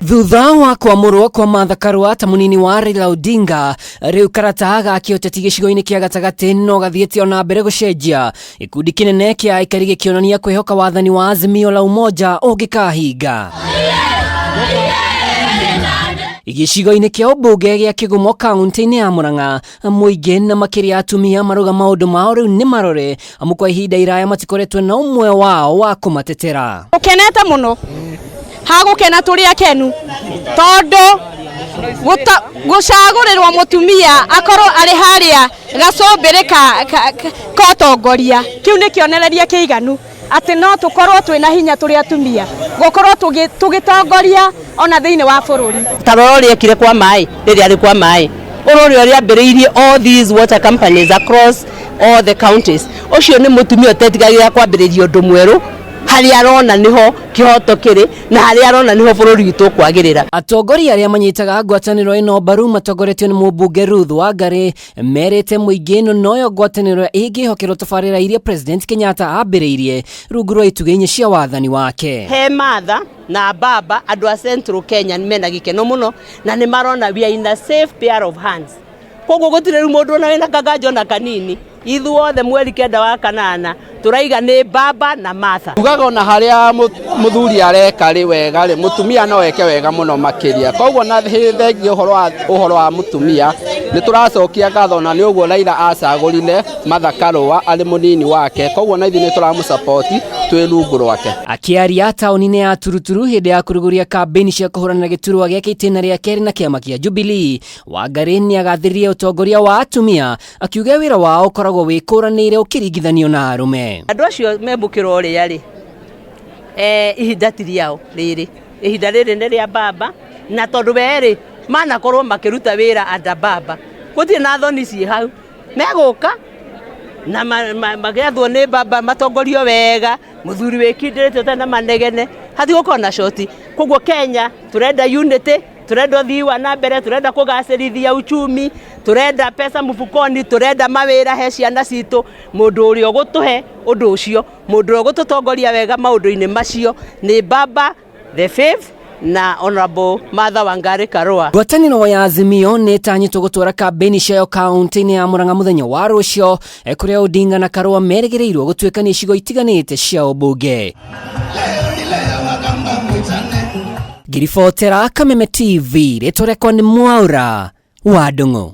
Thutha wa kwamũrwo kwa Martha Karua ta mũnini wa Raila Odinga, rĩu karata ga kĩũteti gĩcigo-inĩ kĩa gatagatĩ no gathiĩte o na mbere gũcenjia. Gĩkundi kĩnene kĩa aikari gĩkĩonania kwĩhoka wathani wa Azimio la Umoja ũngĩkahinga. Gĩcigo-inĩ kĩa ũmbunge gĩa Kĩgumo kaunti-inĩ ya Murang'a, mũingĩ na makĩria atumia marauga maũndũ mao rĩu nĩ marore amu kwa ihinda iraya matikoretwo na ũmwe wao wa kũmatetera. Tũkenete mũno hagũkena tũrĩ akenu tondũ gũcagũrĩrwo mũtumia akorwo arĩ harĩa gacũmbĩrĩ ka, ka, ka ũtongoria kĩu nĩ kĩonereria kĩiganu atĩ no tũkorwo twĩna hinya tũrĩ atumia gũkorwo tũgĩtongoria ona thĩinĩ wa bũrũri. Ta rora ũrĩa ekire kwa maĩ rĩrĩa arĩ kwa maĩ, ũrore ũrĩa ambĩrĩirie all these water companies across all the counties. Ũcio nĩ mũtumia ũtetigagĩra kwambĩrĩria ũndũ mwerũ harĩa arona nĩho kĩhoto kĩrĩ na harĩa arona nĩho bũrũri witũ ũkwagĩrĩra. Atongoria arĩa manyitaga ngwatanĩro ĩno mbaru matongoretio nĩ mũmbunge Ruth Wangari merĩte mũingĩ ĩno noyo ngwatanĩro ĩngĩhokerwo tabarĩra iria President Kenyatta ambĩrĩirie rungu rwa itugĩ inya cia wathani wake. He Martha na baba andũ a Central Kenya mena gĩkeno mũno na nĩ marona we are in a safe pair of hands. Koguo gũtirĩ rĩu mũndũ ona wĩna kaganjo na kanini, ithuothe mweri kenda wa kanana tũraiga nĩ baba na Martha. Tugaga ona harĩa mũthuri areka rĩ wega rĩ, mũtumia no eke wega mũno makĩria. Koguo na thengia ũhoro wa mũtumia, nĩ tũracokia ngatho na nĩ ũguo Raila acagũrire Martha Karũa arĩ mũnini wake, koguo na ithuĩ nĩ tũramũ-support twĩ rungu rwake. Akĩaria taũni-inĩ ya Turuturu hĩndĩ ya kũrugũria kambĩini cia kũhũranĩra gĩturwa gĩake itĩna rĩa kerĩ na kĩama kĩa Jubilee, Wangari nĩagathĩrĩria ũtongoria wa atumia akiuga wĩra wao ũkoragwo wĩkũranĩire ũkĩringithanio na arũme. Andũ acio me mũkĩra ũrĩa rĩ, ihinda ti rĩao rĩrĩ, ihinda rĩrĩ nĩ rĩa baba, na tondũ we rĩ, manakorwo makĩruta wĩra under baba, gũtirĩ na thoni ciĩ hau, megũka na magĩathwo nĩ baba matongorio wega, mũthuri wĩkindĩrĩte ũtarĩ na manegene, hatigũkorwo na coti. Koguo Kenya tũrenda unity, turenda ũthii wa na mbere, turenda kũgacĩrithia uchumi, turenda pesa mfukoni, turenda mawĩra he ciana citũ. Mũndũ ũrĩa ũgũtũhe ũndũ ũcio, mũndũ ũrĩa ũgũtũtongoria wega maũndũ-inĩ macio nĩ baba the fifth na Honorable Martha Wangari Karua. Ngwatanĩro ya Azimio nĩ ĩtanyĩtwo gũtwara kambĩini ciayo kaunti-inĩ ya Murang'a mũthenya wa rũciũ, kũrĩa Odinga na Karua merĩgĩrĩirwo gũtuĩkania icigo itiganĩte cia ũmbunge. Ngiribotera Kameme TV, rĩtwa rĩakwa nĩ Mwaura wa Ndung'u.